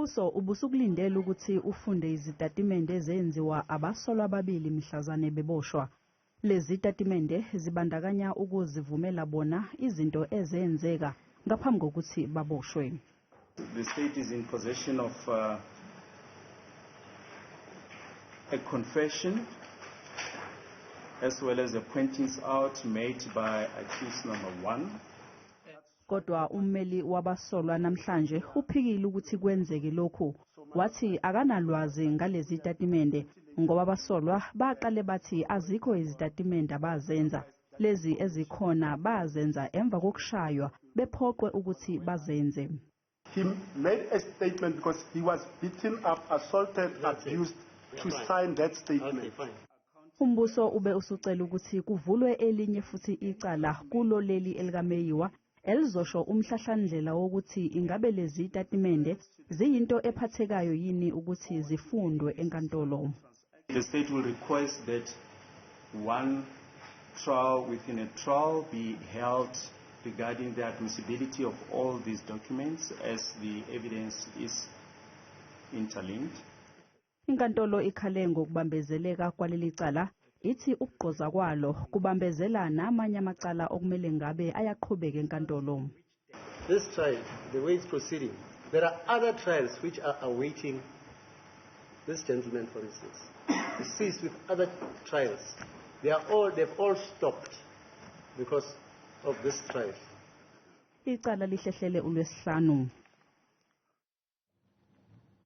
Umbuso ubusukulindele ukuthi ufunde izitatimende ezenziwa abasolwa ababili mhlazane beboshwa. Lezi tatimende zibandakanya ukuzivumela bona izinto ezenzeka ngaphambi kokuthi baboshwe. The state is in possession of a confession as well as the pointings out made by accused number 1. Kodwa ummeli wabasolwa namhlanje uphikile ukuthi kwenzeke lokhu, wathi akanalwazi ngalezi tatimende ngoba abasolwa baqale bathi azikho izitatimende abazenza, lezi ezikhona bazenza emva kokushaywa bephoqwe ukuthi bazenze. He made a statement because he was beaten up, assaulted, abused to sign that statement. Umbuso ube usucela ukuthi kuvulwe elinye futhi icala kulo leli elikaMeyiwa elizosho umhlahlandlela wokuthi ingabe lezi tatimende ziyinto ephathekayo yini ukuthi zifundwe enkantolo. The state will request that one trial within a trial be held regarding the admissibility of all these documents as the evidence is interlinked. Inkantolo ikhale ngokubambezeleka kwaleli cala, ithi ukugqoza kwalo kubambezela namanye amacala okumele ngabe ayaqhubeka enkantolo. This trial, the way it's proceeding, there are other trials which are awaiting this gentleman, for instance. He sees with other trials. They've all stopped because of this trial. Icala lihlehlele uLwesihlanu.